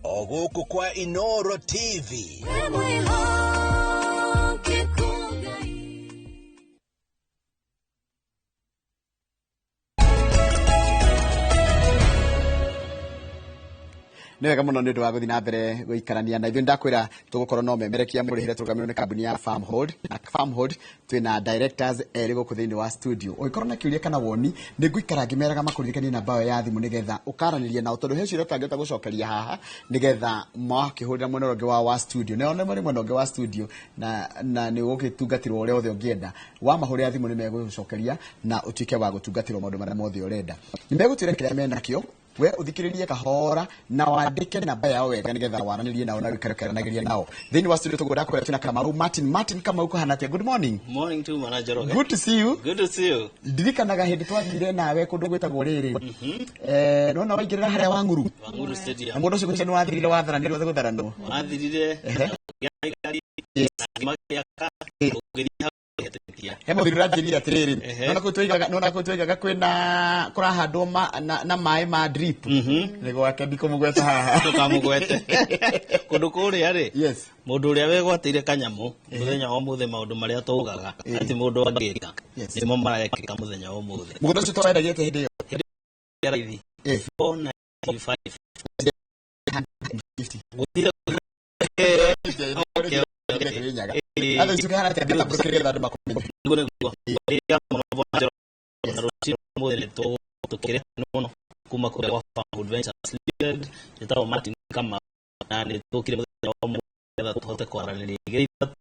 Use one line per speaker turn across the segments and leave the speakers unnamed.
O gũkũ kwa Inoro TV.
Nĩ wega mũno nĩ ũndũ wa gũthiĩ na mbere gũikarania na ithuĩ. Ndakwĩra tũgũkorwo no memerekia mũrĩhĩre tũrũgamĩrĩrwo nĩ kambuni ya Farmhold. Na Farmhold twĩna directors erĩ gũkũ thĩinĩ wa studio. Ũngĩkorwo na kĩũria kana woni, nĩ ngũikara ngĩmeraga makũririkanie namba ĩyo ya thimũ nĩgetha ũkaranĩria nao, tondũ he ciũria ũtangĩhota gũcokeria haha, nĩgetha makĩhũrĩra mwena ũrĩa ũngĩ wa studio, nao nĩ marĩ mwena ũngĩ wa studio na nĩ ũgũgĩtungatĩrwo ũrĩa othe ũngĩenda. Wamahũrĩra thimũ nĩ megũgũcokeria na ũtuĩke wa gũtungatĩrwo maũndũ marĩa mothe ũrenda. Nĩ megũtwĩra kĩrĩa menakĩo. We ũthikĩrĩrie kahora na wandĩke namba yao wega nĩgetha waranĩrie nao na ũikare ũkĩaranagĩria nao. Thĩinĩ wa studio tũgũra kwĩra twĩna Kamau Martin. Martin Kamau, kũhana atĩa? Good morning.
Morning to Manager Roge.
Good to see you.
Good to see you.
Ndirikanaga hĩndĩ twathire nawe kũndũ gwĩtagwo rĩrĩ, nona waingĩrĩra harĩa Wang'uru.
Wanguru
Na
Stadium.
mũndũ ũcio gũcio nĩ wathirire watharanirwo gũtharanwo.
Wathirire. Ngari. Magĩaka. Ũgĩthiĩ hau ũgĩtĩkia.
He mũthuri ũranjĩrire atĩrĩrĩ, nona kũu tũigaga kwĩna kũrahandwo na maĩ ma drip nĩ gwake, ndikũmũgweta haha.
Ndũkamũgwete. Kũndũ kũrĩa rĩ. Mũndũ ũrĩa wegwatĩire kanyamũ mũthenya wa ũmũthĩ, maũndũ marĩa taugaga atĩ mũndũ angĩka nĩmo marekĩka mũthenya wa ũmũthĩ.
Mũgũnda ũcio twawendagia atĩa hĩndĩ ĩyo?
Raithi. 495.
50.
Gũtirĩ.
Kirinyaga. Atha icio kĩhana atĩa mĩtambo nĩgetha andũ makũmenye?
Nĩguo nĩguo. Rĩrĩa mũno Bwana Njoroge, na rũciũ ũmũthĩ nĩ tũkĩrĩ mũno kuma kũrĩa gwa Farmwood Ventures Limited. Njĩtagwo Martin Kamau na nĩ tũkire mũthenya wa ũmũthĩ nĩgetha tũhote kwaranĩria igĩrĩ ithatũ.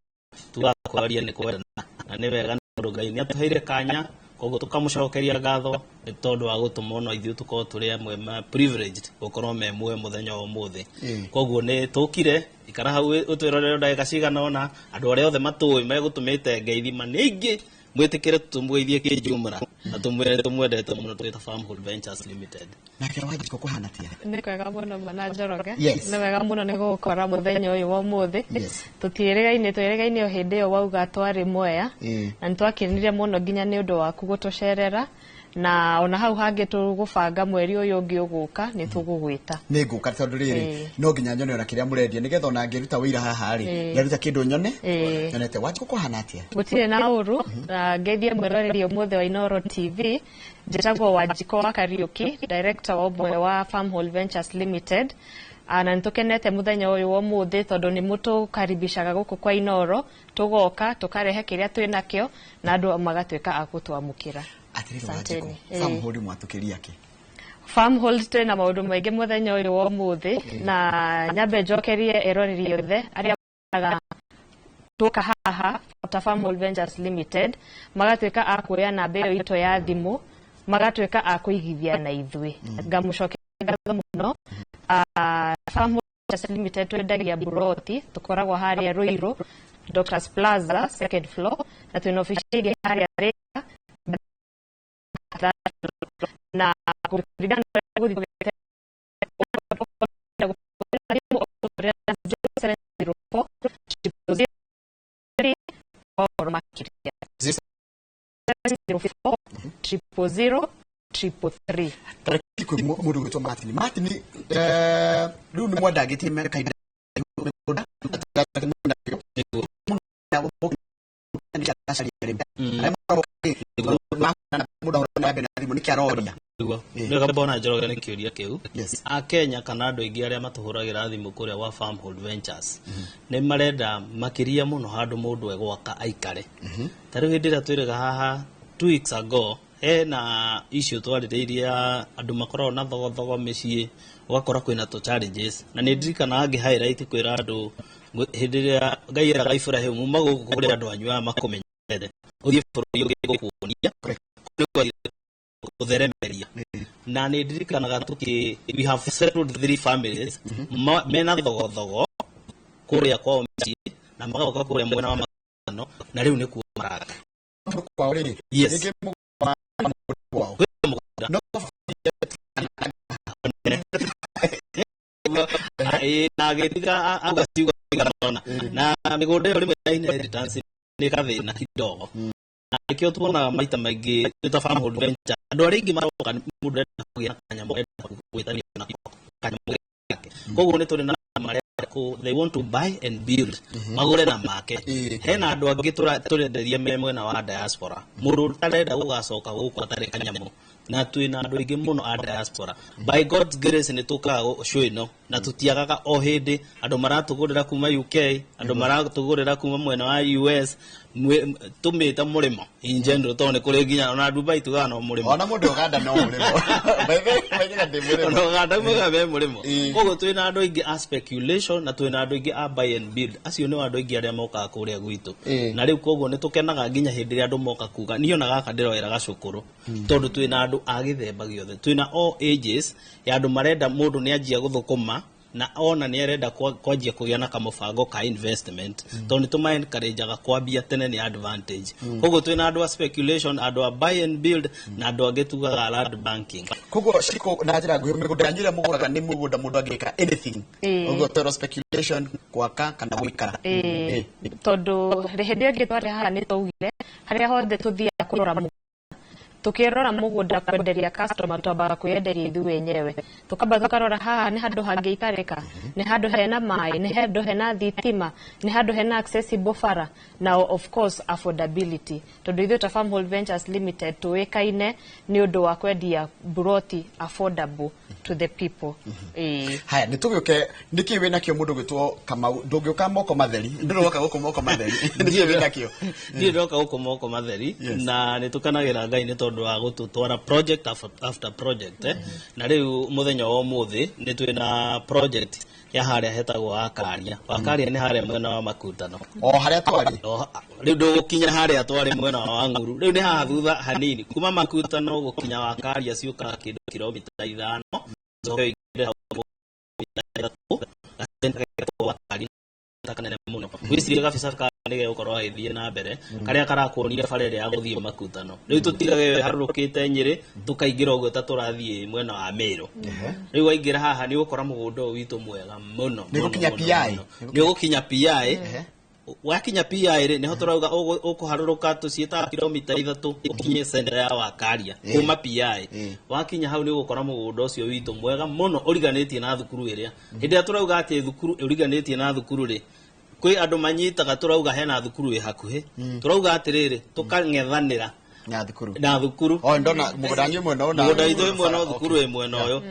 Tugaga kwaria nĩ kwendana na nĩ wega nĩ tondũ Ngai nĩ atũheire kanya, koguo tũkamũcokeria ngatho nĩ tondũ wa gũtũma ona ithuĩ tũkorwo tũrĩ amwe ma privileged gũkorwo me muoyo mũthenya wa ũmũthĩ. Koguo nĩ tũkire ikara hau ũtwĩrorere ndagĩka cigana ũna. Andũ arĩa othe matũĩ megũtũmĩte ngeithi ma nĩ aingĩ, mwĩtĩkĩre tũmũgeithie kĩnjumra na tũmwĩre tũmwendete mũno twĩ ta Farmhold Ventures Limited.
Nake Wanjikũ, kũhana atĩa?
Nĩ kwega mũno, Bwana Njoroge.
Yes.
Nĩ wega mũno nĩ gũgũkora mũthenya ũyũ wa ũmũthĩ. Tũtiĩrĩgaine, twĩrĩgaine o hĩndĩ ĩyo wauga twarĩ Mwea. Na nĩ twakenire mũno nginya nĩ ũndũ waku gũtũcerera, na ona hau hangĩ tũgũbanga mweri ũyũ ũngĩ ũgũka nĩ tũgũgwĩta.
Nĩ ngũka tondũ rĩrĩ, no nginya nyone ona kĩrĩa mũrendia nĩgetha ona ngĩruta wĩira haha rĩ, ngaruta kĩndũ nyone nyonete. Wanjikũ, kũhana atĩa?
Gũtirĩ na ũru, na ngeithie mwĩroreri ũmũthĩ wa Inoro TV. Njĩtagwo Wanjikũ wa Kariũki, director wa ũmwe wa Farmhold Ventures Limited. Na nĩ tũkenete mũthenya ũyũ wa ũmũthĩ tondũ nĩ mũtũkaribishaga gũkũ kwa Inoro, tũgoka tũkarehe kĩrĩa twĩ nakĩo na andũ magatuĩka a gũtwamũkĩra.
Atĩrĩrĩ Wanjikũ,
Asanteni.
Farmhold mwatũkĩria kĩ?
Farmhold twĩna maũndũ maingĩ mũthenya ũyũ wa ũmũthĩ, na nyambe njokerie eroreri othe arĩa maraga tũka haha ta Farmhold Ventures Limited, magatuĩka a kuoya namba ĩyo itũ ya thimũ, magatuĩka a kũigithia na ithuĩ. Ngamũcokeria ngatho mũno. Farmhold Ventures Limited twendagia buroti, tũkoragwo harĩa Ruiru Doctors Plaza, second floor, na twĩna obici ĩngĩ harĩa Thika third floor. Na kũringana na ũrĩa gũthiĩ tũgĩte 0704 000 ũhoro makĩria 04 000 333.
Tarĩki kwĩ mũndũ gwĩtwo Martin. Martin, rĩu nĩ mwandangĩtie kahinda mĩgũnda.
Nĩguo.
Mũndũ ahũra na thimũ nĩkĩ aroria?
Nĩguo. Nĩ wega Bwana Njoroge nĩ kĩũria kĩu.
Yes.
A Kenya kana andũ aingĩ arĩa matũhũragĩra thimũ kũrĩa gwa Farmhold Ventures nĩ marenda makĩria mũno handũ mũndũ egwaka aikare. Ta rĩu hĩndĩ ĩrĩa twĩrĩga haha 2 weeks ago, hena issue twarĩrĩirie ya andũ makoragwo na thogothogo mĩciĩ, ũgakora kwĩna tũ challenges, na nĩ ndirikanaga ngĩ highlight kwĩra andũ hĩndĩ ĩrĩa Ngai eraga Ibrahim, "Uma gũkũ kũrĩ andũ anyu aya makũmenyete, ũthiĩ bũrũri ũngĩ ngũkuonia," nĩ kwathire gũtheremeria. Na nĩ ndirikanaga tũkĩ we have settled three families mena thogothogo kũrĩa kwao mĩciĩ na magoka kũrĩa mwena wa Makano na rĩu nĩkuo maraka.
Kwao rĩ?
Yes.
Rĩngĩ mũgũnda kwao.
Kwĩ mũgũnda.
No.
Ĩĩ, na agĩtiga auga ciugo cigana ũna na mĩgũnda ĩyo rĩmwe ya inheritance nĩ gathĩna kidogo, na nĩkĩo tuonaga maita maingĩ nĩ ta Farmhold Venture andũ arĩa aingĩ maroka nĩ mũndũ ũrenda kũgĩa na kanyamũ, arenda gwĩtania nako kanyamũ. Yake koguo nĩ tũrĩ na marenda they want to buy and build, magũre na make. Hena andũ angĩ tũrenderia me mwena wa diaspora, mũndũ ũtarenda gũgacoka gũkũ atarĩ kanyamũ, na twĩna andũ aingĩ mũno a diaspora. By God's grace nĩ tũkaga show ĩno na tũtiagaga o hĩndĩ andũ maratũgũrĩra kuma UK, andũ maratũgũrĩra kuma mwena wa US, tũmĩte mũrĩmo in general, tondũ nĩ kũrĩ nginya ona Dubai tugaga no mũrĩmo.
Ona mũndũ Uganda no mũrĩmo. By the way, maigaga ndĩ mũrĩmo.
Ona Uganda maugaga me mũrĩmo. Koguo twĩna andũ aingĩ a speculation na twĩna andũ aingĩ a buy and build. Acio nĩo andũ aingĩ arĩa mokaga kũrĩa gwitũ. Na rĩu koguo nĩ tũkenaga nginya hĩndĩ ĩrĩa andũ moka kuga niĩ ona gaka ndĩroera gacũkũrũ, tondũ twĩna andũ a gĩthemba gĩothe, twĩna all ages ya andũ marenda. Mũndũ nĩ anjia gũthũkũma na ona nĩ arenda kwanjia kũgĩa na kamũbango ka investment, tondũ nĩ tũma encourageaga kwambia tene nĩ advantage. Koguo twĩna andũ a speculation, andũ a buy and build, na andũ angĩ tugaga land banking.
Koguo Shiko, na njĩra nguhĩ, mĩgũnda yanyu ĩrĩa mũgũraga nĩ mũgũnda mũndũ angĩka anything? Ũguo twĩrwo speculation, gwaka kana gũikara.
Ĩĩ, tondũ hĩndĩ ĩyo ĩngĩ twarĩ haha nĩ twaugire harĩa hothe tũthiaga kũrora mũgũnda, tukĩrora mũgũnda kwenderia customer, twambaga kwĩyenderia ithuĩ wenyewe, tukamba tukarora haha nĩ handũ hangĩikarĩka, nĩ handũ hena maĩ, nĩ handũ hena thitima, nĩ handũ hena accessible bara, na of course affordability, tondũ ithuĩ ta Farmhold Ventures Limited tũĩkaine nĩ ũndũ wa kwendia buroti affordable to the people. Ĩĩ.
Haya, nĩ tũgĩũke nĩkĩ wĩ nakĩo mũndũ gwĩtwo Kamau? Ndũngĩũka moko matheri, ndũroka gũkũ moko matheri. Nĩkĩ wĩ nakĩo?
Niĩ ndoka gũkũ moko matheri. Na nĩ tũkenagĩra Ngai nĩ tondũ wa gũtũtwara project after project, eh. Na rĩu mũthenya wa ũmũthĩ nĩ twĩna project ya harĩa hetagwo Wakaria. Wakaria nĩ harĩa mwena wa Makutano.
O harĩa twarĩ?
Rĩu ndũgũkinya harĩa twarĩ mwena wa Ng'uru, rĩu nĩ haha thutha hanini kuma Makutano gũkinya Wakaria ciũkaga kĩndũ kilomita 5, ũcoke ũingĩre hau 3, gacenta getagwo Wakaria kanene mũno. Gwĩciria gabica ka nĩ gegũkorwo gagĩthiĩ na mbere karĩa karakuonia bara ĩrĩa ya gũthiĩ Makutano. Rĩu tũtigage harũrũkĩte Nyĩrĩ, tũkaingĩra ũguo ta tũrathiĩ mwena wa Mĩrũ. Rĩu waingĩra haha nĩ ũgũkora mũgũnda ũyũ witũ mwega mũno.
Nĩ ũgũkinya
Mũno,
PI?
Mũno. Nĩ ũgũkinya PI. Wakinya PI rĩ, nĩho tũrauga ũkũharũrũka tũciĩtaga kilomita 3 ũkinye center ya Wakaria kuma PI. Wakinya hau nĩ ũgũkora mũgũnda ũcio witũ mwega mũno ũriganĩtie na thukuru ĩrĩa. Hĩndĩ ĩrĩa tũrauga atĩ thukuru ũriganĩtie na thukuru rĩ, kwĩ andũ manyitaga tũrauga hena thukuru ĩ hakuhĩ, tũrauga atĩrĩrĩ, tũkang'ethanĩra
na thukuru.
Na thukuru.
O ndona mũgũnda wanyu mwena ũyũ na
Mũgũnda witũ wĩ mwena ũyũ, thukuru ĩ mwena ũyũ.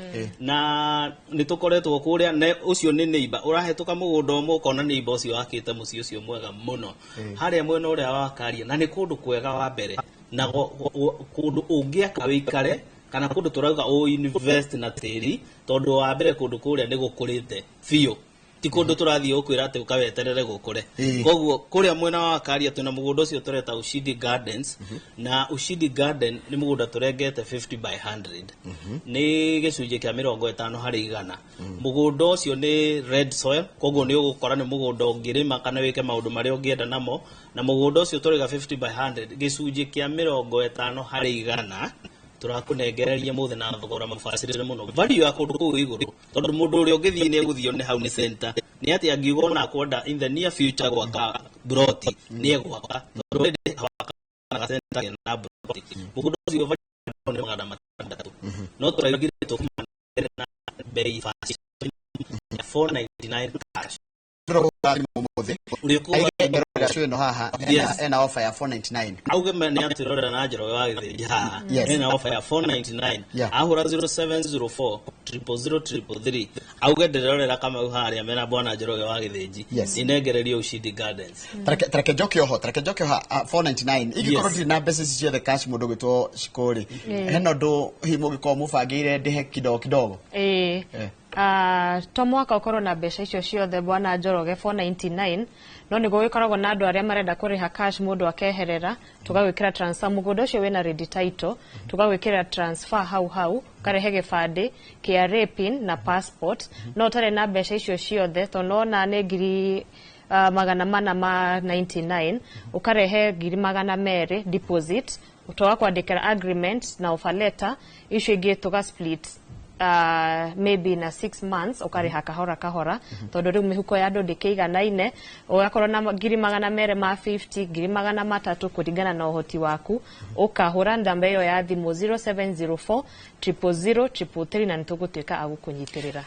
Na nĩ tũkoretwo kũrĩa na ũcio nĩ neighbor ũrahĩtũka mũgũnda ũmwe ũkona neighbor ũcio wakĩte mũciĩ ũcio mwega mũno harĩa mwena ũrĩa wa Karia, na nĩ kũndũ kwega wa mbere na kũndũ ũngĩaka wĩikare kana kũndũ tũrauga ũ invest na tĩri, tondũ wa mbere kũndũ kũrĩa nĩ gũkũrĩte biũ, ti kũndũ tũrathiĩ gũkwĩra atĩ ũkaweterere gũkũre. Koguo kũrĩa mwena wa Karia twĩna mũgũnda ũcio tũreta Ushindi Gardens, na Ushindi Garden nĩ mũgũnda tũrengete 50 by 100, nĩ gĩcunjĩ kĩa 50%. Mũgũnda ũcio nĩ red soil, koguo nĩ ũgũkora nĩ mũgũnda ũngĩrĩma kana wĩke maũndũ marĩa ũngĩenda namo. Na mũgũnda ũcio tũraiga 50 by 100, gĩcunjĩ kĩa 50% tũrakũnengereria mũthĩ na thogora mũbacĩrĩre mũno. Value ya kũndũ kũu igũrũ, tondũ mũndũ ũrĩa ũngĩthiĩ nĩ egũthiĩ nĩ hau nĩ center, nĩ atĩ angiuga ona kwenda in the near future gwaka broti nĩ egwaka, tondũ already waka center kena broti. Mũgũnda ũcio value nĩ 600, no tũraigire tũkũmanengere na bei bacĩrĩre ya 499 cash.
Ũmũthĩ
Ũrĩa ũkũgũra
aige erorera show ĩno haha ena offer ya 499.
Auge nĩ atwĩrorera na Njoroge wa Gĩthĩnji haha, ena offer ya 499. Ahũra 0704 000 333, auge ndĩrerorera Kamau harĩa mena bwana Njoroge wa Gĩthĩnji, inengererio Ushindi Gardens.
Tareke njoke oho, tareke njoke oho. 499 ingĩkorwo ndirĩ na mbeca ici ciothe cash, mũndũ gwĩtwo Shikũrĩ, hena ũndũ hihi mũngĩkorwo mũbangĩire ndĩhe kidogo kidogo?
Ĩĩ. To mwaka ũkorwo na mbeca icio ciothe, bwana Njoroge, 499, no nĩ gũgĩkoragwo na andũ arĩa marenda kũrĩha cash, mũndũ akeherera, tũgagwĩkĩra transfer. Mũgũnda ũcio wĩna ready title, tũgagwĩkĩra transfer hau hau, ũkarehe gĩbandĩ, KRA PIN na passport. No ũtarĩ na mbeca icio ciothe, tondũ nona nĩ ngiri 499, ũkarehe ngiri 200 deposit, tũgakwandĩkĩra agreement na offer letter, icio ingĩ tũga split maybe na 6 months, ũkarĩha kahora kahora, tondũ rĩu mĩhuko ya andũ ndĩkĩiganaine. Ũgakorwo na ngiri 250, ngiri 300, kũringana na ũhoti waku. Ũkahũra namba ĩyo ya thimũ 0704 000 333 na nĩtũgũtuĩka a gũkũnyitĩrĩra.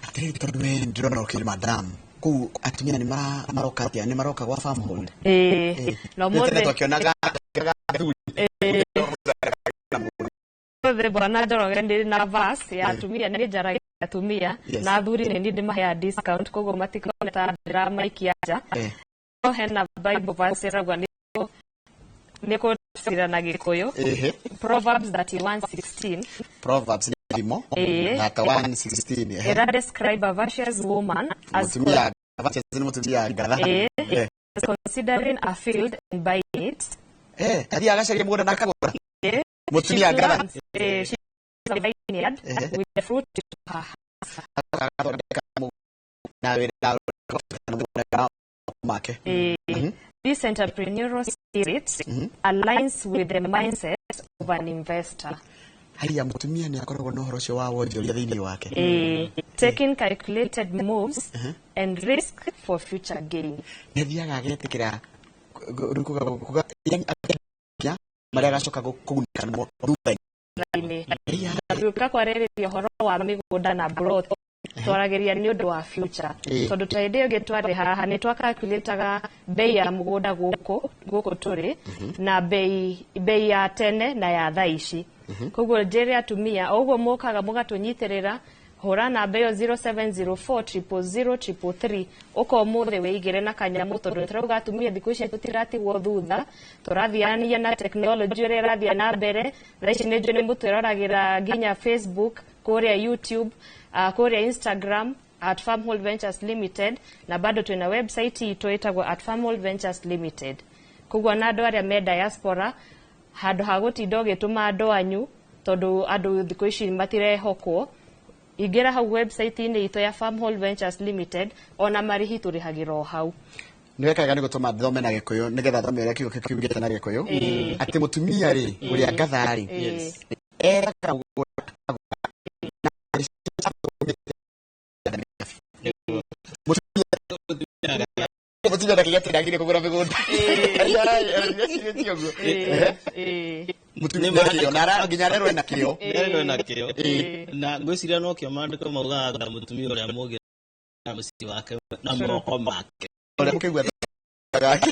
Atiriri, tondu we ndirona ukirima drum kuu, atumia ni maroka atia? Ni maroka gwa Farmhold?
Ĩĩ, na
Nĩ tene
ũmũthĩ
twakĩonaga athuri.
Ũmũthĩ, bwana Njoroge, ndĩ na verse ya atumia, nĩ njaragia atumia na athuri, nĩ niĩ ndĩmaheaga discount, koguo matikone ta ndĩramaikia nja. No hena Bible verse ĩrauga nĩ kũcira na Gĩkũyũ. Proverbs 31:16.
Proverbs nĩ thimo. 31:16, ehe.
Ĩra describe a virtuous woman as
Mũtumia virtuous nĩ mũtumia ngatha.
As considering a field and buying it.
Athiĩ agacaria mũgũnda na akagũra. Mũtumia
She
ngatha.
plants, she plants a vineyard with the fruit to her house.
Agathondeka mũgũnda na wĩra na mũgũnda make.
This entrepreneurial spirit aligns with the mindset of an investor.
Haiya, mũtumia nĩ akoragwo na ũhoro ũcio wa wonjoria thĩinĩ wake.
Taking calculated moves and risk for future gain.
Nĩ athiaga agetĩkĩra kuga yani akendia marĩa agacoka kũgunĩka namo thutha-inĩ.
Thutha-inĩ tuĩka kwarĩrĩria ũhoro wa mĩgũnda na plot, twaragĩria nĩ ũndũ wa future, tondũ ta hĩndĩ ĩyo ĩngĩ twarĩ haha nĩ twakalculataga bei ya mũgũnda gũkũ tũrĩ na bei ya tene na ya thaa ici. Koguo njĩre atumia o ũguo mũkaga mũgatũnyitĩrĩra, hũra namba ĩyo 0704 000 333, ũka ũmũthĩ wĩigĩre na kanyamũ, tondũ tũrauga atumia thikũ ici tũtiratigwo thutha, tũrathiania na tekinoronjĩ ũrĩa ĩrathiĩ na mbere thaa ici. Nĩ njũĩ nĩ mũtwĩroragĩra nginya Facebook, kũrĩa YouTube, kũrĩa Instagram at Farmhold Ventures Limited, na bado twĩna website itũ ĩtagwo at Farmhold Ventures Limited. Koguo na andũ arĩa me diaspora, handũ ha gũtinda ũgĩtũma andũ anyu, tondũ andũ thikũ ici matirehokwo, ingĩra hau website-inĩ itũ ya Farmhold Ventures Limited, ona marĩhi tũrĩhagĩra o hau.
Nĩ wekaga nĩ gũtũma thome na Gĩkũyũ, nĩgetha thome ũrĩa kiugo kĩu kiugĩte na Gĩkũyũ, atĩ mũtumia rĩ, ũrĩa ngatha rĩ, eraga mũgũnda akagũra na mũtumia ndakĩgĩa ndagire kũgũra mĩgũnda. Ecirĩtie ũguo. Mũtumia ena kĩo na nginya arerwo ena kĩo.
Nĩarerwo ena kĩo, na ngwĩciria nokĩo maandĩko maugaga nga mũtumia ũrĩa mũũgĩ na mũciĩ wake na moko make.
Ũrĩa mũkĩigua gake.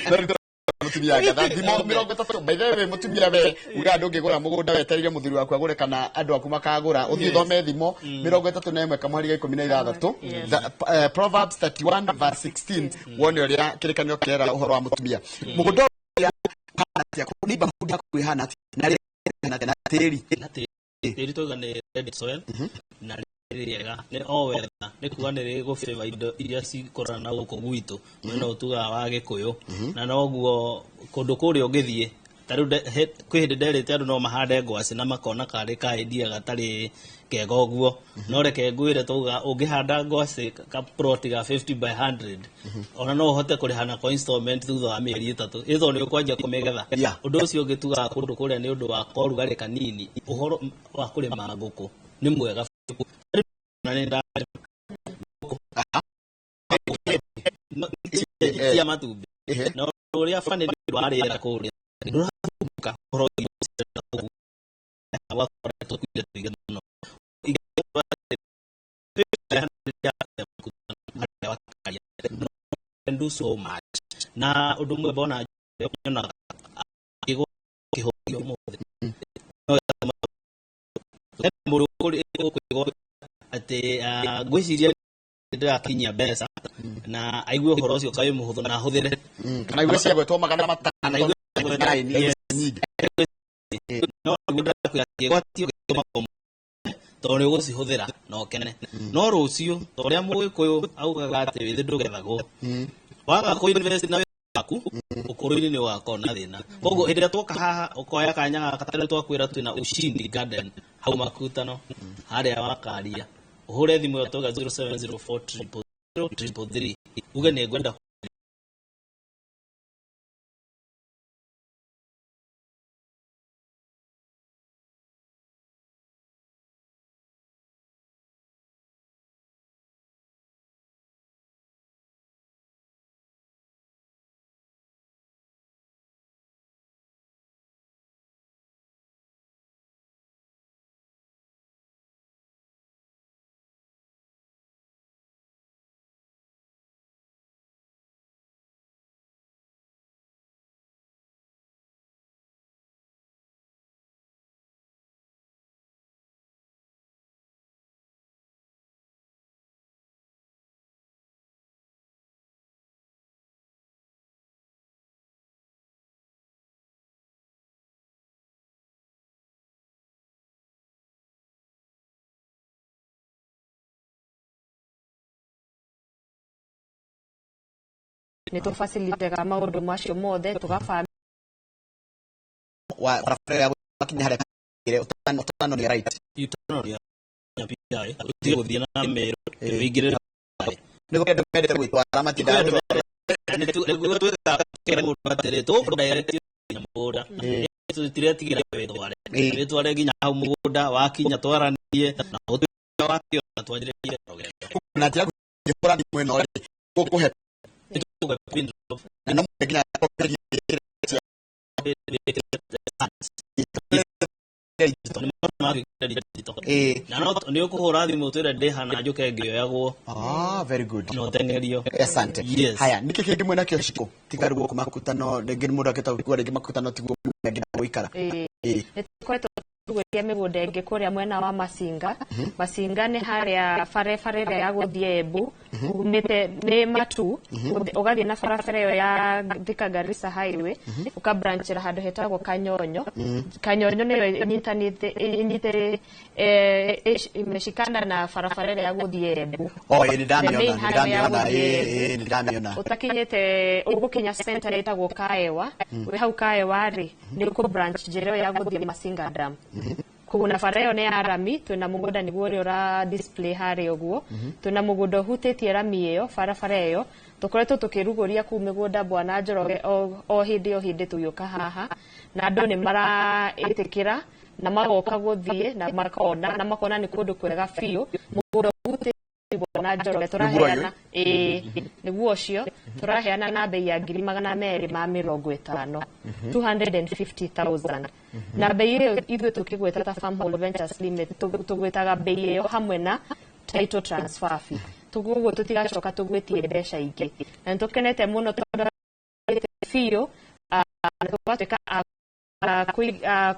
No rĩu mũtumia ngatha, thimo 30. By the way, mũtumia, we uga ndũngĩgũra mũgũnda wetereire mũthuri waku agũre kana andũ aku makagũra, ũthiĩ ũthome Thimo 31 kamũhari ga 16. Proverbs 31 verse 16, wone ũrĩa kĩrĩkanĩro kĩrera ũhoro wa mũtumia. Mũgũnda ũrĩa ũhana atĩa? Neighborhood yaku ĩhana atĩa na rĩera rĩhana atĩa na tĩri?
Na tĩri twauga nĩ red soil na nĩ rĩega, nĩ o wetha, nĩ kuga nĩ rĩgũbĩva indo iria cikũraga na gũkũ gwitũ mwena ũyũ tugaga wa Gĩkũyũ, na noguo kũndũ kũrĩa ũngĩthiĩ ta rĩu kwĩ hĩndĩ nderĩte andũ no mahande ngwacĩ na makona karĩ ka idea gatarĩ kega ũguo, no reke ngwĩre, twauga ũngĩhanda ngwacĩ ka plot ga 50 by 100, ona no ũhote kũrĩha nako installment thutha wa mĩeri 3, ĩ tondũ nĩ ũkwanjia kũmĩgetha. Ũndũ ũcio ũngĩ tugaga kũndũ kũrĩa nĩ ũndũ wa korugarĩ kanini, ũhoro wa kũrĩma ngũkũ nĩ mwega na nĩ cia matumbĩ na ũndũ ũrĩa bani nĩ ũndũ wa rĩera kũrĩa ndũrathumbuka ũhoro wĩgiĩ gũcera kũu, ũgakora tũkuire tũingĩ mũno. Ingĩkorwo harĩa wakaria can do so much, na ũndũ ũmwe mbona nyonaga akĩgwa kĩhũthio ũmũthĩ no hena mũndũ ũkũigua atĩ ngwĩciria ndĩrakinyia mbeca na aigue ũhoro ũcio kaĩ mũhũthũ na ahũthĩre.
Kana igue ciagwetwo 500.
Aigue
Nine, nyingĩ.
No nĩguo ndĩrakwĩra kĩgwatio gĩtũma ũmũthĩ, tondũ nĩ ũgũcihũthĩra na ũkene, no rũciũ ta ũrĩa mũgĩkũyũ augaga atĩ wĩthĩ ndũgethagwo, waga kũ invest na wĩra waku ũkũrũ-inĩ nĩ ũgakorwo na thĩna. Koguo hĩndĩ ĩrĩa twoka haha ũkoya kanya gaka, tarĩu twakwĩra twĩna Ushindi Garden hau Makutano harĩa wakaria, ũhũre thimũ ĩyo twauga 0704 000 333, uge nĩ ngwenda.
Nĩ tũbacilitega maũndũ macio mothe tũgabanga.
Wa barabara ya gũkinya harĩa ũtano nĩ right.
Itano rĩa PI ũtige gũthiĩ na Meru, wĩingĩrĩre.
Nĩ gũkĩ andũ mendete gwĩtwara matindaga gũtwara.
Nĩguo twĩkaga mũndũ atĩrĩ, tũkũ direct nginya mũgũnda, tũtiretigĩra wĩtware. Wĩtware nginya hau mũgũnda, wakinya twaranie na ũtuĩke wakĩona twanjĩrĩrie rũgendo.
Na njĩra kũhũra thimũ ĩno rĩ, gũkũhe
Nĩtũgũkũhe pin drop.
Na no mũhe nginya
Na no nĩ ũkũhũra thimũ twĩre ndĩ hana njũke ngĩoyagwo.
Ah, very good.
Na ũteng'erio.
Asante.
Yes.
Haya, nĩkĩ kĩngĩ mwena kĩo ciko tiga rĩu gũkũ makutano rĩngĩ mũndũ akĩhota gũkua rĩngĩ makutano tiguo angĩenda gũikara.
Nĩ tũkoretwo tũgwĩtia mĩgũnda ĩngĩ kũrĩa mwena wa Masinga. Masinga nĩ harĩa barabara ĩrĩa ya gũthiĩ Embu, umĩte nĩ Matu, ũgathiĩ na barabara ĩyo ya Thika Garissa Highway, ũkabranchĩra handũ hetagwo Kanyonyo. Kanyonyo nĩyo ĩnyitanĩte ĩnyitĩrĩ imeshikana na barabara ĩrĩa ya gũthiĩ Embu.
Oh, ĩ nĩ
The main
ndamĩona, nĩ
highway ya
ndamĩona,
gũthiĩ
ĩ nĩ ndamĩona.
Ũtakinyĩte ũgũkinya center ĩtagwo Kaewa, wĩ hau Kaewa rĩ, nĩ ũkũ branch njĩra ĩyo ya gũthiĩ Masinga Dam. Koguo na bara ĩyo nĩ ya rami, twĩna mũgũnda nĩguo ũrĩa ũra display harĩa ũguo. Twĩna mũgũnda ũhutĩtie rami ĩyo, barabara ĩyo. Tũkoretwo tũkĩrugũria kũu mĩgũnda, bwana Njoroge, o hĩndĩ o hĩndĩ tũgĩũka haha, na andũ nĩ maraĩtĩkĩra na magoka gũthiĩ na makona na makona nĩ kũndũ kwega biũ, mũgũnda ũhutĩtie, bwana Njoroge, tũraheana, ĩĩ nĩguo ũcio tũraheana na bei ya 250,000, 250,000. Na bei ĩyo ithuĩ tũkĩgwĩta ta Farmhold Ventures Limited tũgwĩtaga bei ĩyo hamwe na title transfer fee, koguo tũtigacoka tũgwĩtie mbeca ingĩ. Na nĩ tũkenete mũno tondũ biũ na tũgatuĩka a kũgũra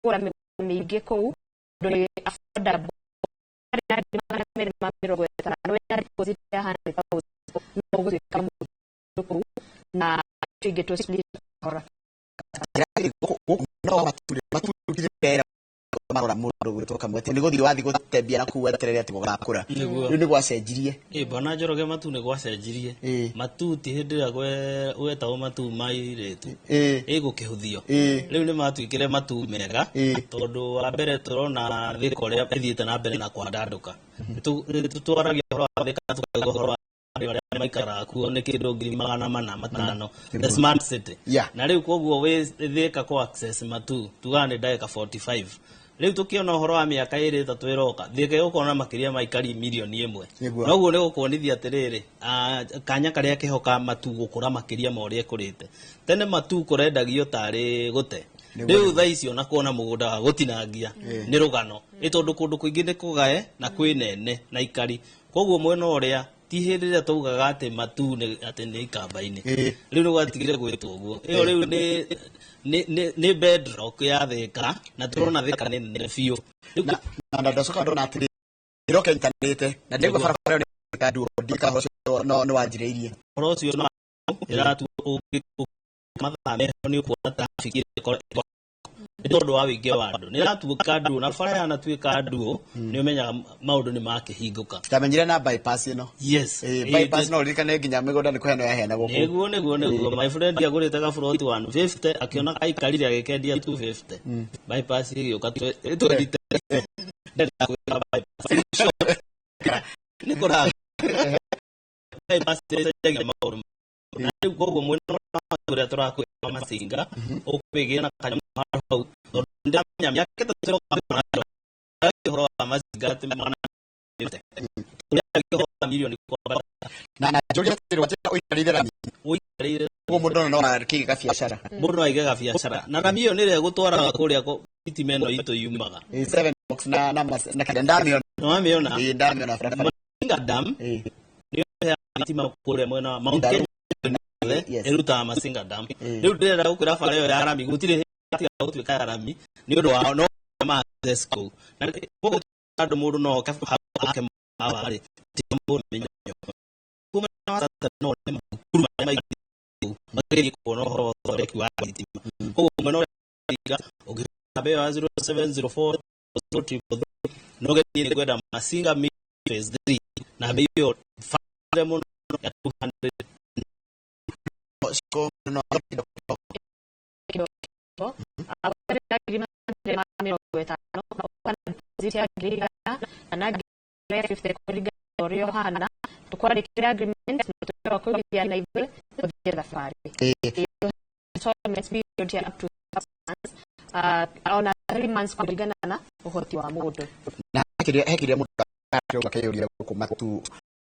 mĩgũnda mĩingĩ kũu tondũ nĩ affordable. Harĩ na 250,000, wĩna deposit ya 100,000 no ũgũtuĩka mũndũ kũu na icio ingĩ tũ split kahora.
Gũkũ no maturi maturi ndera marora mũndũ gwĩtwo Kamwete nĩ gũthiĩ wathiĩ gũtembia na kũu weterere atĩ gũgakũra.
Nĩguo.
Rĩu nĩ gwacenjirie.
Ĩ bwana Njoroge, Matu nĩ gwacenjirie. Matu ti hĩndĩ ĩrĩa gwetagwo matu ma airĩtu. Ĩgũkĩhũthio. Rĩu nĩ matuĩkire matu mega. Tondũ wa mbere tũrona Thika ũrĩa ĩthiĩte na mbere na kwandandũka. Nĩ tũtwaragia ũhoro wa Thika, tũkauga ũhoro wa andũ arĩa maikaraga kuo nĩ kĩndũ 405,000, the smart city. Na rĩu koguo wĩ Thika kũ access Matu tugaga nĩ ndagĩka 45. Rĩu tũkĩona ũhoro wa mĩaka 2 3 ĩroka, Thika ĩgũkorwo na makĩria ma aikari 1 million.
Nĩguo.
Noguo nĩ gũkuonithia atĩrĩrĩ, kanya karĩa kehoka Matu gũkũra makĩria ma ũrĩa ĩkũrĩte. Tene Matu kũrendagio tarĩ gũte. Rĩu thaa ici ona kuona mũgũnda wa gũtinangia nĩ rũgano, nĩ tondũ kũndũ kũingĩ nĩ kũgae na kwĩ nene na ikari, koguo mwena ũrĩa ti hĩndĩ ĩrĩa twaugaga atĩ Matu nĩ atĩ nĩ ikamba-inĩ. Rĩu nĩ gwatigire gwĩtwo ũguo, ĩyo rĩu nĩ bedrock ya Thika, na tũrona Thika nĩ nene biũ. Rĩu
Na ndacoka ndona atĩrĩ, ĩroka ĩnyitanĩte na ndĩgua barabara ĩyo nĩ nduo ndika ũcio no nĩ wanjirĩirie.
Ũhoro ũcio no ĩratua ũngĩ mathaa meho nĩ ũkuona traffic ĩkorwo nĩ tondũ wa wĩingĩ wa andũ, nĩ ĩratuĩka nduo, na bara yanatuĩka nduo nĩ ũmenyaga maũndũ nĩ makĩhingũka.
Ndamenyire na bypass ĩno.
Yes.
Bypass no ũririkane nginya mĩgũnda nĩ kũheanwo yaheanagwo kũu.
Nĩguo my friend agũrĩte gaburoti 150, akĩona aikarire agĩkendia 250, bypass ĩgĩũka 20. Ndenda kwĩra bypass nĩ kũra bypass ĩcenjagia maũndũ, na rĩu koguo mwena ũrĩa tũrakwĩra Masinga ũkwĩgĩra na kanyamũ handũ hau, tondũ ndĩramenya mĩaka 3 ĩroka ũhoro wa Masinga atĩ mwana tũrĩaragia ũhoro wa mirioni kwambata.
Na njũrie atĩrĩ, wanjĩra ũikarĩire rami.
Ũikarĩire.
Koguo mũndũ no akĩige gabiacara.
Mũndũ no aige gabiacara, na rami ĩyo nĩrĩa ĩgũtwaraga kũrĩa thitima ĩno itũ yumaga.
Seven box na kĩrĩa ndamĩona.
Nĩwamĩona?
Ĩ, ndamĩona barabara.
Masinga Dam nĩyo ĩheaga thitima kũrĩa mwena wa Mount Kenya yothe. Ĩrutaga Masinga Dam. Rĩu ndĩrenda gũkwĩra bara ĩyo ya rami gũtirĩ hĩndĩ ĩgatiga gũtuĩka ya rami nĩ ũndũ wa no ma access kũu, na koguo andũ mũndũ no oke hau ake hawa rĩ ti mũndũ menyo kuma na wa no nĩ mathukuru marĩa maingĩ kũu magerie kuona ũhoro wa ũthondeki wa thitima. Koguo mwena ũrĩa ũngĩhũra namba ĩyo ya 0704 333 no gerie nĩ kwenda Masinga Mid Phase 3 na bei ĩyo bande mũno ya 200.
Ciko no
250,000 na deposit ya 100,000 kana 50,000 kũringana na ũrĩa ũhana. Tũkwandĩkĩra agreement na ũtuĩke wa kũigithia na ithuĩ tũthiĩ thabarĩ. Installment period ya up to 6 months, ona 3 months, kũringana na ũhoti wa mũndũ.
Na he kĩrĩa mũndũ akeyũria gũkũ matu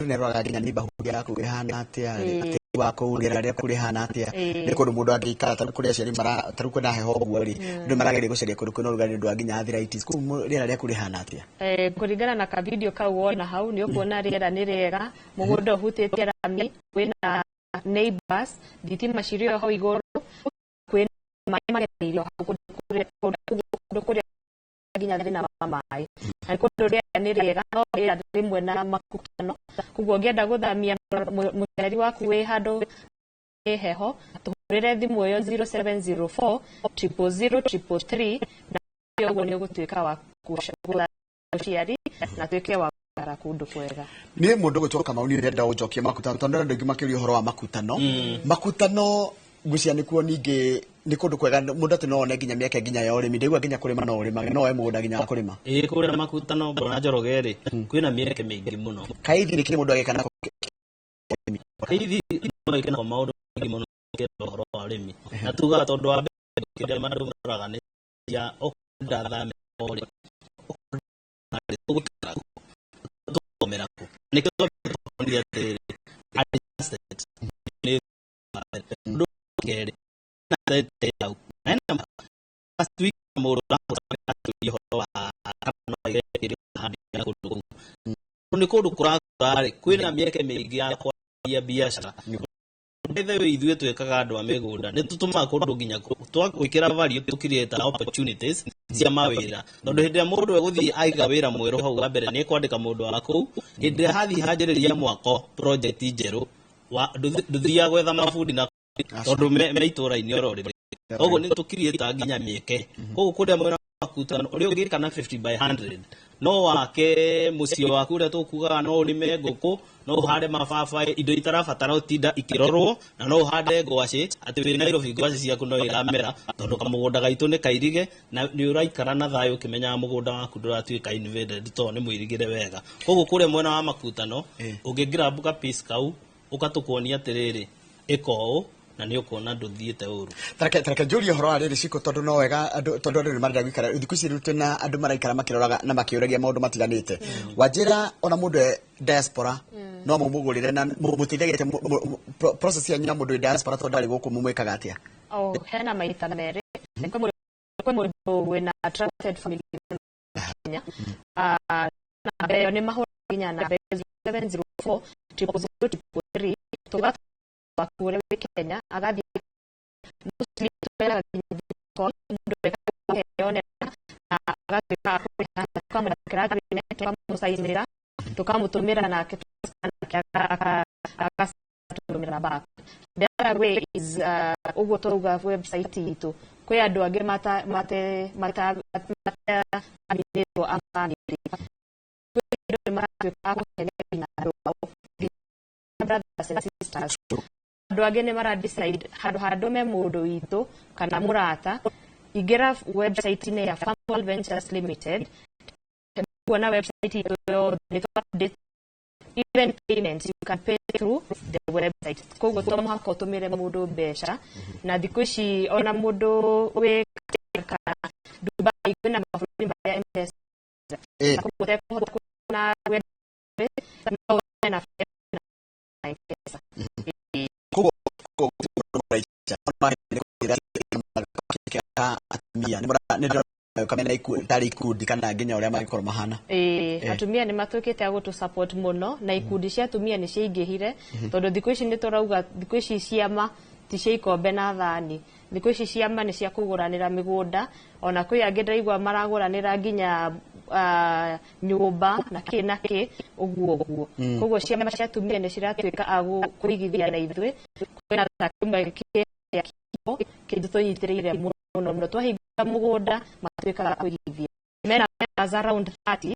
nĩroraga nginya neighborhood yaku ĩhana atĩa, tĩri wa kũu, rĩera rĩaku rĩhana atĩa, nĩ kũndũ mũndũ angĩikara. Tarĩu kũrĩa aciari mara, tarĩu kwĩna heho ũguo rĩ, andũ marageria gũcaria kũndũ kwĩna ũrugarĩ nĩ ũndũ wa nginya arthritis. Kũu rĩera rĩaku rĩhana atĩa?
Kũringana na ka video kau wona hau, nĩ ũkuona rĩera nĩ rĩega, mũgũnda ũhutĩtie rami, kwĩna neighbors, thitima cirĩ o hau igũrũ, kwĩna maĩ magereirio hau kũndũ kũrĩa nginya thĩna wa maĩ, na nĩ kũndũ rĩera nĩ rĩega, no rĩera rĩmwe na makutano. Koguo ũngĩenda gũthamia mũciari waku wĩ handũ ĩ heho, tũhũrĩre thimũ ĩyo 0704 000 333, na ũguo nĩ ũgũtuĩka wa gũthamia mũciari na tuĩke wa gũikara kũndũ kwega.
Niĩ mũndũ gwĩtwo Kamau, niĩ ndĩrenda ũnjokie makutano, tondũ andũ aingĩ makĩũria ũhoro wa makutano. Makutano ngwĩciria nĩkuo ningĩ nĩ kũndũ kwega mũndũ atĩ no one nginya mĩeke nginya ya ũrĩmi. Ndaigua nginya kũrĩma no ũrĩmage, no woe mũgũnda nginya wa kũrĩma.
Ĩĩ, kũrĩa makutano, bwana Njoroge rĩ, kwĩna mĩeke mĩingĩ mũno.
Kaithi nĩ kĩrĩ mũndũ agĩka nako?
Kaithi no ĩke nako maũndũ maingĩ mũno ũkĩenda ũhoro wa ũrĩmi, na tugaga tondũ wa mbere kĩrĩa andũ maroraga nĩ cia ũkwenda thame rĩ, tũgũikara kũ, tũgũthomera kũ. Nĩkĩo twambire atĩrĩrĩ, adjusted nĩ ũndũ wa kerĩ na hau na hena last week mũndũ ũrahũra ũhoro wa kana no aige kĩrĩa handĩra kũndũ kũu. Nĩ kũndũ kũrakũra rĩ, kwĩna mĩeke mĩingĩ ya kwanjia biacara. By the way, ithuĩ twĩkaga andũ a mĩgũnda nĩ tũtũmaga kũndũ nginya twagwĩkĩra value, tũcreate opportunities cia mawĩra, tondũ hĩndĩ ĩrĩa mũndũ egũthiĩ aiga wĩra mwerũ hau wa mbere nĩ ekwandĩka mũndũ wa kũu. Hĩndĩ ĩrĩa hathiĩ hanjĩrĩria mwako project njerũ ndũthiaga gwetha mabundi na tondũ me itũra-inĩ oro rĩrĩ. Koguo nĩ tũcreate nginya mĩeke koguo kũrĩa mwena makutano ũrĩa ũngĩka na 50 by 100 no wake mũciĩ waku ũrĩa tũkugaga, no ũrĩme ngũkũ, no ũhande mababaĩ, indo itarabatara ũtinda ikĩrorwo, na no ũhande ngwacĩ atĩ wĩ Nairobi ngwacĩ ciaku no iramera, tondũ kamũgũnda gaitũ nĩ kairige na nĩ ũraikara na thayũ ũkĩmenyaga mũgũnda waku ndũratuĩka invaded tondũ nĩ mũirigĩre wega. Koguo kũrĩa mwena wa makutano ũngĩgrab ka piece kau ũgatũkuonia atĩrĩrĩ, ĩka ũũ na nĩ ũkuona ndũthiĩte ũru.
Tareke njũrie ũhoro wa rĩrĩ, Ciko, tondũ no wega andũ, tondũ andũ nĩ marenda gũikara thikũ ici rĩu twĩna andũ maraikara makĩroraga na makĩũragia maũndũ matiganĩte. Wanjĩra ona mũndũ e diaspora no mũmũgũrĩre na mũteithagia atĩa process yanyu ya mũndũ wĩ diaspora, tondũ ndarĩ gũkũ, mũmwĩkaga atĩa?
Oh, hena maita merĩ. Kwĩ mũndũ wĩna trusted family Kenya. Ah, namba ĩyo nĩ mahũra nginya namba 704 000 333, tũgatwaku ũrĩa wĩ Kenya agathiĩ. Mostly tũheaga nginya video call, mũndũ akeyonera na agatuĩka wa kũrĩha, tũkamwandĩkĩra agreement, tũkamũcainĩra, tũkamũtũmĩra nake nake agatũmĩra back. The other way is ũguo tũrauga website itũ, kwĩ andũ angĩ mata mate mata mataminĩtwo a family, kwĩ andũ nĩ maratuĩka a kũheneria nginya andũ ao, nginya brothers and sisters. Andũ angĩ nĩ mara decide handũ ha ndũme mũndũ witũ kana mũrata, ingĩra website-inĩ ya Farmhold Ventures Limited, kuona website itũ yothe nĩ tũ update, even payments you can pay through the website. Koguo to mũhaka ũtũmĩre mũndũ mbeca, na thikũ ici ona mũndũ wĩ kana Dubai, kwĩna mabũrũri marĩa M-Pesa, koguo ũtekũhota kuona web no ũgĩe na M-Pesa.
Koguo atumia nĩ ndĩrona mena tarĩ ikundi kana nginya ũrĩa mangĩkorwo mahana.
Ĩĩ, atumia nĩ matuĩkĩte a gũtũ support mũno, na ikundi cia atumia nĩ ciaingĩhire, tondũ thikũ ici nĩ tũrauga thikũ ici ciama ti cia ikombe na thani, thikũ ici ciama nĩ cia kũgũranĩra mĩgũnda, ona kwĩ angĩ ndĩraigua maragũranĩra nginya nyũmba na kĩ na kĩ ũguo ũguo. Koguo ciama cia atumia nĩ ciratuĩka a kũigithia na ithuĩ. Kwĩna ta kĩmwe kĩa kĩndũ tũnyitĩrĩire mũno mũno, twahingũra mũgũnda matuĩkaga a kũigithia, mena members around 30,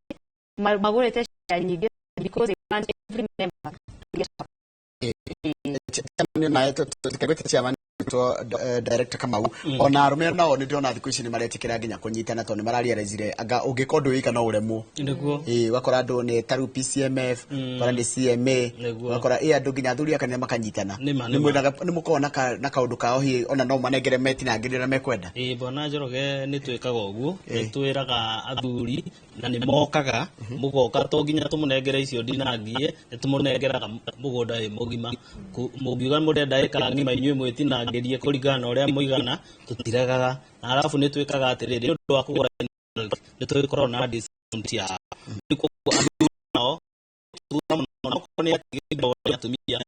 magũrĩte share nyingĩ because they want every member to get a
Nae tũtikagwĩte chairman to director Kamau, ona arũme nao nĩ ndĩrona thikũ ici nĩ maretĩkĩra nginya kũnyitana, tondũ nĩ mararealizire anga ũngĩka ũndũ wika no ũremwo. Ĩĩ, ũgakora andũ nĩ ta rĩu PCMF, ũgakora nĩ CMA, ũgakora ĩ andũ nginya athuri a kanitha makanyitana.
Nĩma,
Nĩ
nĩma.
Nĩ mũkoragwo na kaũndũ kao hihi ona no manengere metinangĩrie ũrĩa mekwenda?
Ĩĩ, bwana Njoroge, nĩ twĩkaga ũguo, nĩ twĩraga athuri na nĩ mokaga, mũgoka, to nginya tũmũnengere icio ndinangie, nĩ tũmũnengeraga mũgũnda wĩ mũgima. Mũngiuga mũrenda ĩka ng'ima, inyuĩ mwĩtinangĩrie kũringana na ũrĩa mũigana, tũtiregaga. Na arabu nĩ twĩkaga atĩrĩrĩ, nĩ ũndũ wa kũgũra nĩ tũgĩkoragwo na discount ya rĩu, koguo athuri nao thutha mũno, na okorwo nĩ atigĩrwo nĩ atumia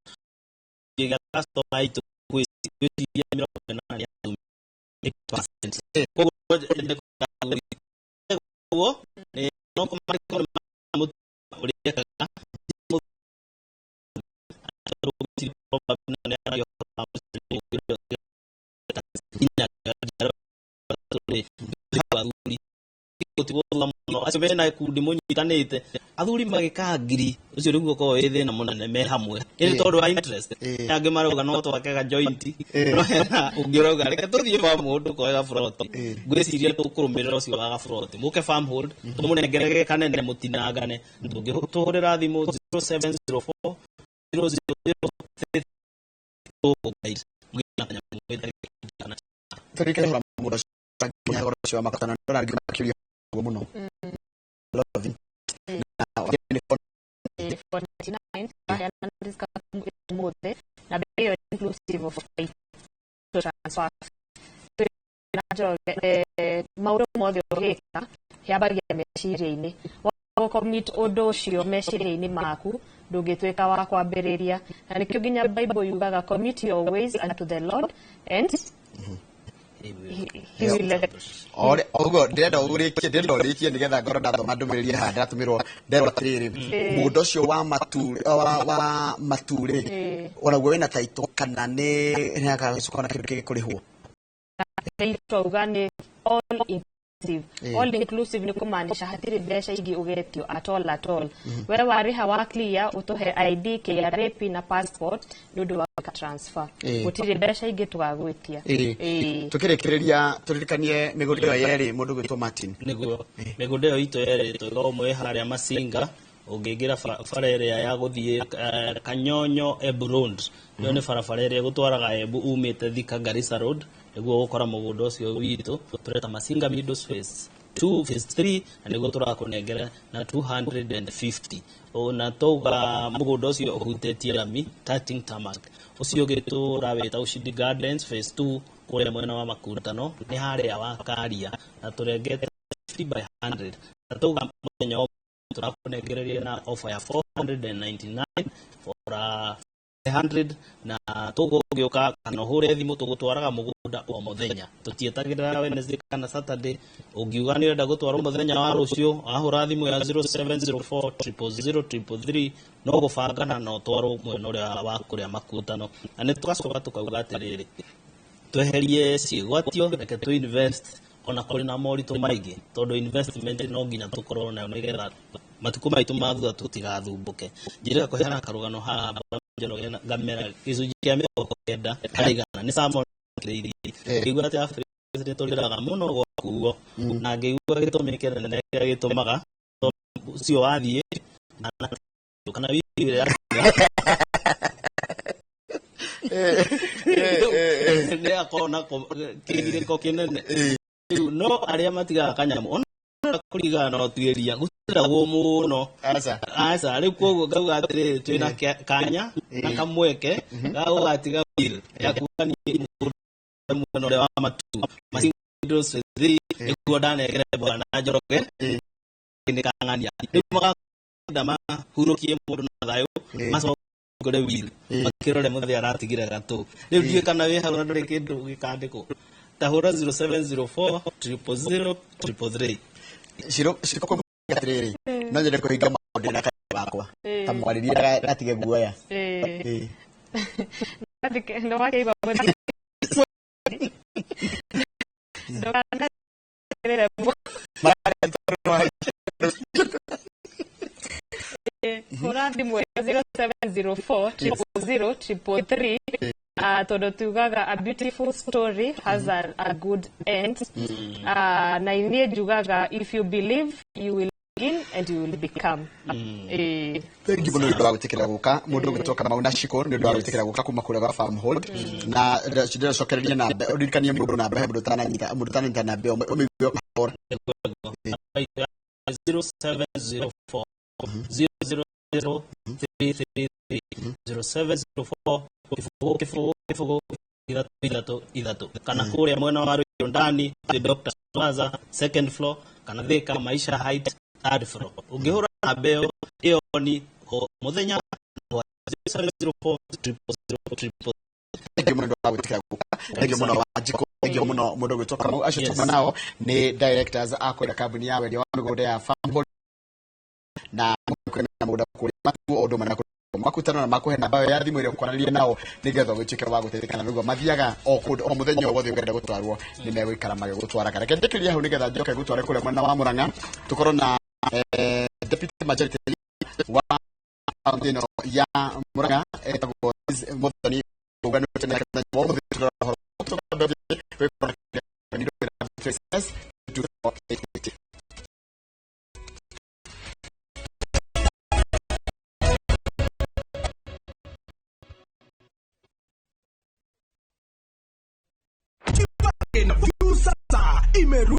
gĩa customer aitũ gwĩciria 80 nĩ atumia, 80%. Koguo nyende kuga athuri, koguo nĩ no kũmandĩko nĩ ma ũrĩa ekaga tondũ gwĩciria probably nĩ aragia ũhoro wa mũciĩ nginya athuri gũtigwo thutha mũno, acio mena ikundi mũnyitanĩte, athuri magĩka ngiri ũcio nĩguo ũkoragwo wĩ thĩna mũnene me hamwe, ĩndĩ tondũ wa interest angĩ marauga no twake ga joint, no hena ũngĩ ũrauga reke tũthiĩ farmhold tũkoe gaburoti. Ngwĩciria tũkũrũmĩrĩra ũcio wa gaburoti, mũke farmhold tũmũnengere ge kanene, mũtinangane. Tũngĩtũhũrĩra thimũ 0704 000 tũkũguide mũgĩe na kanyamũ mwĩtagĩra.
Tũrĩkĩre mũndũ ũcio nginya ũhoro ũcio wa makutano, ndĩrona angĩ makĩũria ũguo mũno. Love. Na nĩ
499 twaheana discount ũmũthĩ, na bei ĩyo inclusive of title transfer. Na Njoroge, maũndũ mothe ũgĩka yambagia meciria-inĩ. Gũcommit ũndũ ũcio meciria-inĩ maku, ndũngĩtuĩka wa kwambĩrĩria, na nĩkĩo nginya Bible yugaga, "Commit your ways unto the Lord and he will."
Ore ũguo ndĩrenda ũrĩkie, ndĩrenda ũrĩkie nĩgetha ngorwo ndathoma ndũmĩrĩri haha ndĩratũmĩrwo, nderwo atĩrĩrĩ, mũgũnda ũcio wa matu wa maturĩ onaguo wĩna taito kana nĩ nĩ na kĩndũ kĩngĩ kũrĩhwo?
Twauga nĩ all inclusive. All inclusive nĩ kũmaanisha hatirĩ mbeca ingĩ ũgetio at all, at all. We warĩha wa clear, ũtũhe ID, KRA PIN na passport nĩ ũndũ wa gwĩka transfer. Gũtirĩ mbeca ingĩ tũgagwĩtia.
Tukĩrĩkĩrĩria, tũririkanie mĩgũnda ĩyo yerĩ, mũndũ gwĩtwo Martin.
Nĩguo, mĩgũnda ĩyo itũ yerĩ twĩga, ũmwe harĩa Masinga, ũngĩingĩra bara ĩrĩa ya gũthiĩ Kanyonyo Embu Road, ĩyo nĩ barabara ĩrĩa ĩgũtwaraga Embu umĩte Thika Garissa Road, nĩguo ũgũkora mũgũnda ũcio witũ tũreta Masinga Meadows Phase 2, Phase 3, na nĩguo tũrakũnengera na 250. Na twauga mũgũnda ũcio ũhutĩtie rami, touching tarmac. Ũcio ũngĩ tũrawĩta Ushindi Gardens Phase 2, kũrĩa mwena wa Makutano, nĩ harĩa wa Karia, na tũrengete 50 by 100, na twauga mũthenya wa tũrakũnengereria na offer ya 499 for a 100, na tũgũgĩũka kana ũhũre thimũ, tũgũtwaraga mũgũnda o mũthenya, tũtietagĩrĩra Wednesday kana Saturday. Ũngiuga nĩ ũrenda gũtwarwo mũthenya wa rũciũ, wahũra thimũ ya 0704 000 333, no gũbangana na ũtwarwo mwena ũrĩa wa kũrĩa Makutano. Na nĩ tũgacoka tũkauga atĩrĩrĩ, tweherie ciĩgwatio, reke tũ invest ona kũrĩ na moritũ maingĩ, tondũ investment no nginya tũkorwo nayo nĩgetha matukũ maitũ ma thutha tũtigathumbũke. Njĩrĩga kũheana karũgano haha, Njoroge, ngamera gĩcunjĩ kĩa 90% nĩ Salmon kĩrĩirie. Ngĩigua atĩ Africa nĩ tũrĩraga mũno gwakuo, na ngĩigua gĩtũmi kĩnene kĩrĩa gĩtũmaga ũcio wathiĩ na kana wiki ĩrĩa nĩ akorwo na kĩgirĩko kĩnene. Rĩu no arĩa matigaga kanyamũ ona kũringana na ũtuĩria gũtiragwo mũno.
Aca.
Aca. Rĩu koguo ngauga atĩrĩrĩ, twĩna kanya na kamweke ga gũgatiga will ya kuga niĩ mũgũnda mwena ũrĩa wa matu Masindos 3 nĩguo ndanengere bwana Njoroge, nĩ kang'ania rĩu magakenda mahurũkie mũndũ na thayũ, macokore will makĩrore mũthĩ aratigire gatũ. Rĩu ndiũĩ kana wĩ hau na ndũrĩ kĩndũ gĩkandĩkwo, ta hũra 0704 000 333.
Ciro ciko atĩrĩrĩ, no nyende kũhinga maũndũ na kanua wakwa ta mwarĩrie atige guoya.
Nĩwakĩigua ndũkanarĩre. Hũra thimũ 0704 000 333. Tondũ tugaga a beautiful story has a good end. Na niĩ njugaga if you believe you will begin and you will become.
Thengi mũno nĩ ũndũ wa gwĩtĩkĩra gũka, mũndũ ũgwĩtwo Kamau na Shiko, nĩ ũndũ wa gwĩtĩkĩra gũka kuma kũrĩa gwa Farmhold. Na ndĩracokereria namba, ũririkanie mũndũ namba he mũndũ ũtananyita, mũndũ ũtananyita namba ĩyo ũmĩigue kahora.
0704 000 333, 0704 0 0 0 3 3 3, kana kũrĩa mwena wa Ruiru ndani Dr. Plaza second floor, kana Thika Maisha Height third floor. Ũngĩhũra namba ĩyo, ĩyo ni mũthenya 0704 000 000.
Thengi mũno nĩ ũndũ wa gwĩtĩkĩra gũka, thengi mũno Wanjikũ, thengi mũno mũndũ ũgwĩtwo Kamau. Acio tuma nao nĩ directors a kũrĩa kambuni ya wendia wa mĩgũnda ya Farmhold, na kwĩna mũgũnda kũrĩa Matuo, o ũndũ ũmwe na kũrĩa makutano, na makũhe namba ĩyo ya thimũ ĩrĩa ũkwaranĩria nao nĩgetha ũgĩtuĩke wa gũteithĩka na nĩguo mathiaga o kũndũ o mũthenya o wothe ũngĩenda gũtwarwo, nĩ megũikara magĩgũtwaraga. Reke njĩkĩrie hau nĩgetha njoke gũtware kũrĩa mwena wa Murang'a, tũkorwo na deputy majority leader wa kaunti ĩno ya Murang'a etagwo Liz Muthoni, ũnganĩte nake mũthenya wa ũmũthĩ. Tũrora ũhoro tũkambia 24.
Sasa imerudi.